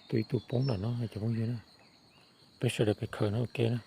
Tuaj ib tug poob nram no cov phooj ywg na. Peb sawv daws pem khaws no ua ke na.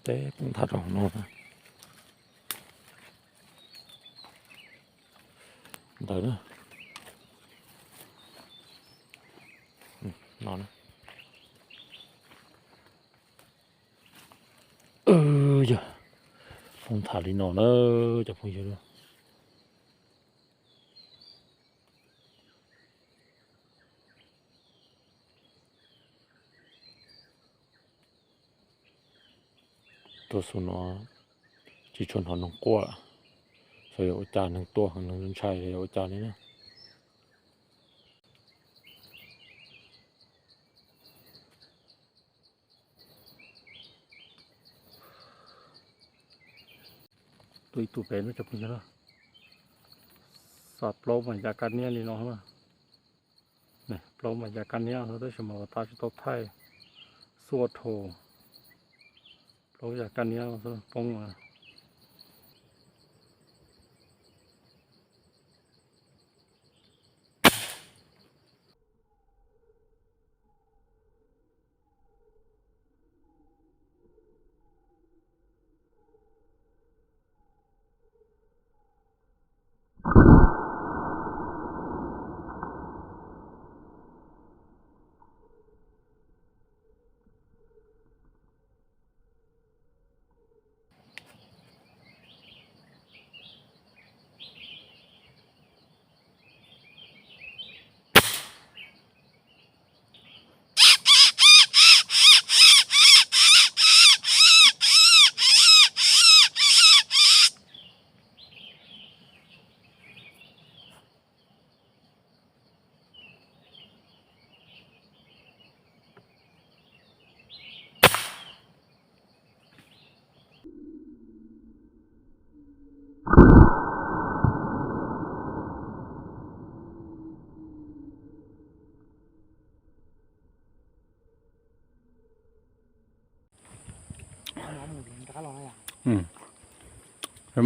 Teb poob nthav rau hauv no na. Ntawd na. No na. Yog poob nthav li no na cov phooj ywg. Tuaj xu no tsis tshua hnov neeg quaj, xyov yog ua cas neeg tuaj heev neeg ntshai yog ua cas li na. Tuaj ib tug pem no cov phooj ywg na. Xa plaub mas ya kab niab li no na. Plaub mas ya kab niab tab sis mas ua tab tsis tau thaij xuaj dhau. Plaub ya kab niab poob.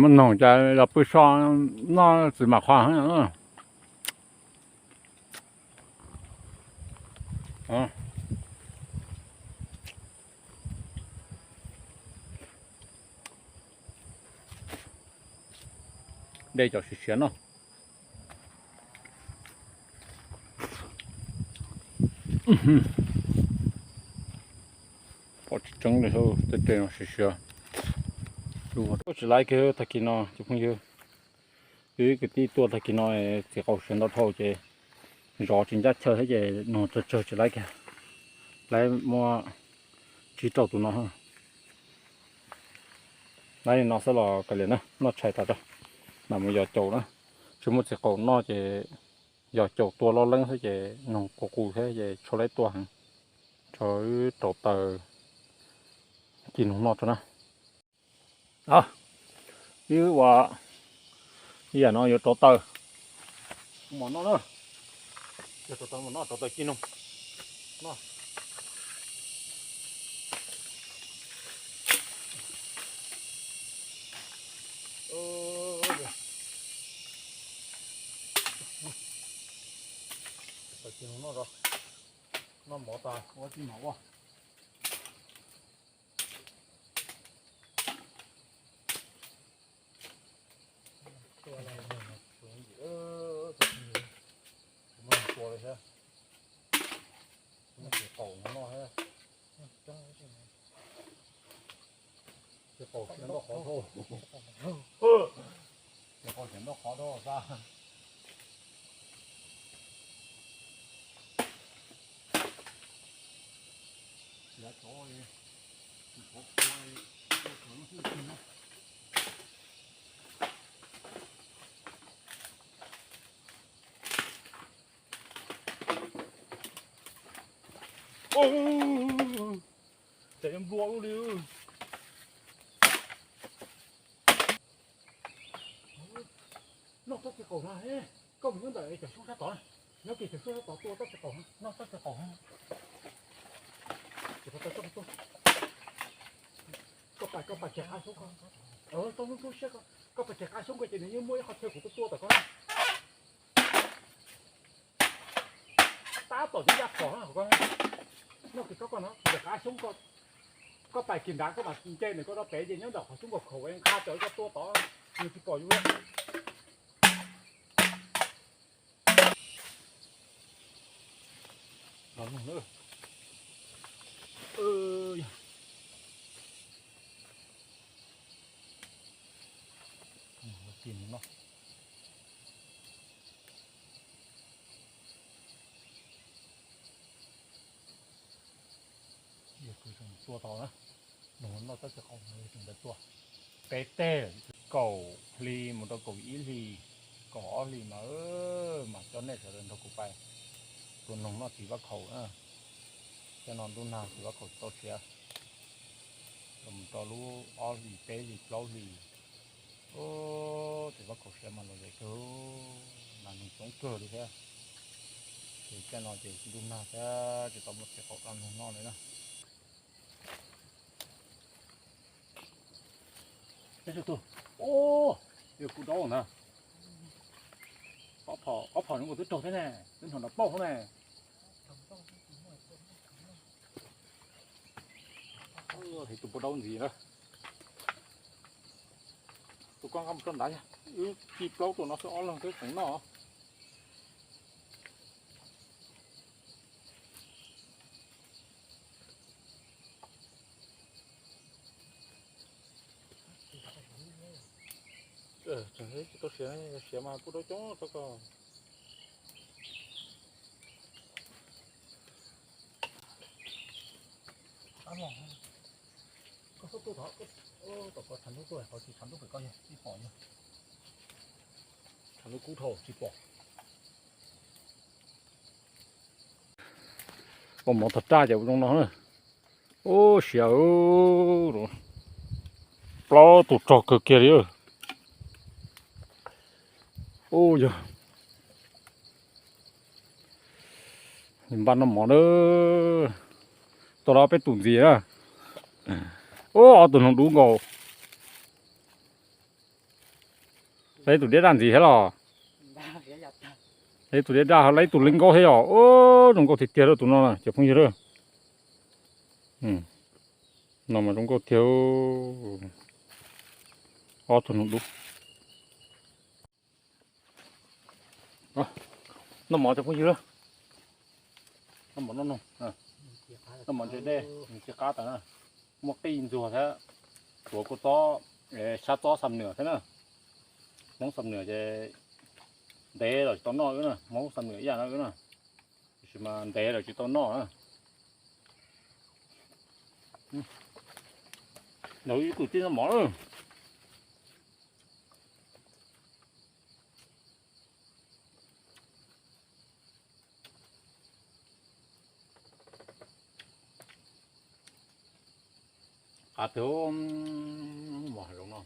Muaj noog cas los pw so noj txiv mam qhua. De cov siav siav no. Pom tsis tseeb li, tej no siav siav. Tuaj tsis laiv kiag tag kis no cov phooj ywg. Wb kwv tij tuaj tag kis no txiv qaub siav ntau dhau ces zov tsis ncaj chaw thiab ces noog tsawg tsawg tsis laiv kiag. Laiv muaj tsib rau tus no. Laiv li no xwb los kav liam na, noj tshais tas tso, mam mus yos caum na. Tsis muaj txiv qaub noj ces yos caum tua loj leeb xwb ces noog qus qus thiab ces tsis laiv tua heev. Tso wb rauv taws ci noog noj tso na. Wb ua ib yam no yuav rauv taws mov noj na. Yog rauv taws mov noj, rauv taws ci noog noj. Taws ci noog noj, noj mov tas ua ci mov ua. Tua li thiab. Tus qaub no noj thiab. Tus qaub siav ntau qhov dhau. Tus qaub siav ntau qhov dhau xwb. Siav tsov li, tsov qhua li, tsov lub xwb na. Ces yuav nplua lub li. Noj tsob txiv qaub no, koj mus nyob ntawm cov xyoob sab tod, nyob kiag cov xyoob sab tod tua tsob txiv qaub, noj tsob txiv qaub. Koj pais, koj pais kiag qab xyoob ko, koj pais kiag qab xyoob ko ces nws yeej muaj ib qho chaw kuv tuaj tua tom koj na. Qab tom xyoob ya phom no, koj noj kis koj no, nws qab xyoob koj, koj pais kis nrad koj mam nce nws koj rau pem ces nyob ntawm qhov xyoob nkaus khaum nqha tawm koj tua tod, nws tsis pom yus. Los no na. Tim no. Tua tau na, nws noj txob txiv qaub no tseem ntawd tua. Peb teg, kaum hli mus rau kaum ib hlis, kaum ob hlis mas, mas coj nej sawv daws nrog kuv pais tua noog noj txiv vaj khaum na. Coj no ntuj nag txiv vaj khaum tsis tau siav, los mus rau lub ob hlis peb hlis plaub hlis, txiv vaj khaum siav mas lom zem kawg, nas noog coob kawg li thiab. Ces coj no ces ntuj nag thiab tsis tau muaj txiv qaub rau noog noj li na. Ub, yog kuv daub na. Ob phom zoo nkauj twb raug thiab ne, twb hnov nrov pauj hauv ne. Tus puas daub ntxiv na. Tus koj nqa mus rau nrad, wb ci plaub tus no xwb ob leeg twb tseem noj. Tseem tsis tau siav, siav mas kuj daub coob tau koj. Koj xub tuaj tod, tom koj tshav ntuj tuaj, qhov tsis tshav ntuj pem koj yog ib pom yog. Tshav ntuj kub dhau tsis pom. Pom mov tag raj ces ua zoo no na. Ub, siav, plaub tus rog kawg kiag li. Ub, yog npaj noj mov na. Tua los peb tus ntxiv na. Ub, ob tug noog dub nkaus. Lawv ib tus diab daj ntxiv thiab los? Lawv ib tus diab daj, lawv ib tus li nkauj thiab yom. Ub, zoo nkauj tiag tiag lawm tus no na cov phooj ywg. No mas zoo nkauj tiag. Ob tug noog dub. Noj mov cov phooj ywg. Noj mov, noj mov ntse dej, nws ci qab tas na. Muaj qij ntxuag thiab, tuav kua txob, sab txob Xam Nwm thiab na. Hmoob Xam Nwm ces ntev los tsis tau noj wb na, Hmoob Xam Nwm ib yam no wb na. Tiam sis mas ntev los tsis tau noj na. Nrog ib tug tij noj mov na. Qab tiag, mov hav zoov no.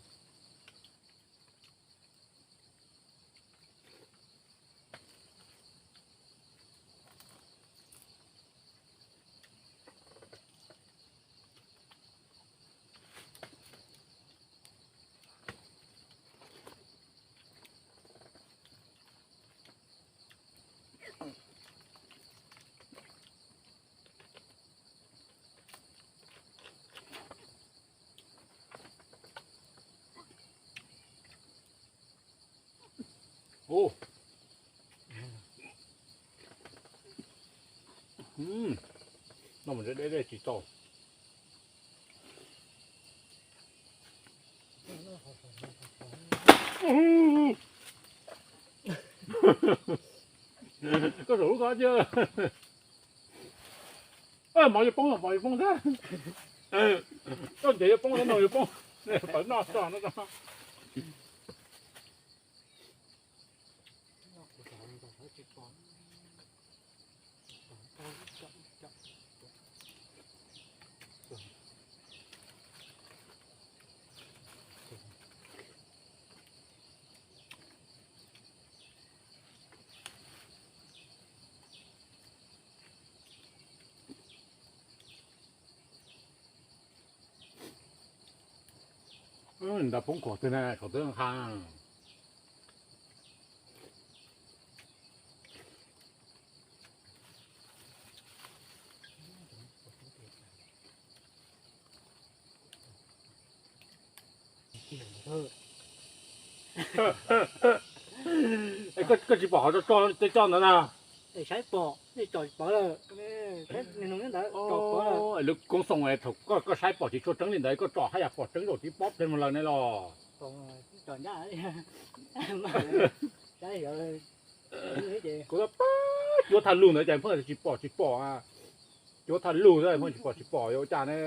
Noj mov ntse dej dej tsis tau. Koj zaum lub ko cia. Mov yuav poob, mov yuav poob thiab. Koj ntev yuav poob, no yuav poob. Pawv noj tso no. Nta poob khuam twg na, khuam twg nqa. Koj tsis pom qhov tso tso tej coj ntawd na? Saib pom, tsom pov lawm, saib nws ntawd tsom pov lawm. Lub koob xoom thaum koj saib pom tsis tshua tseeb li ntawd, koj tsom haj yam pom tseeb zaum tib pob pheej mus lawm ne los. Tsom ncaj, saib xyov, kuv pab cuab thaj lug ntawd cas pheej tsis pom tsis pom, cuab thaj lug ntawd pheej tsis pom tsis pom yuav ua cas ne.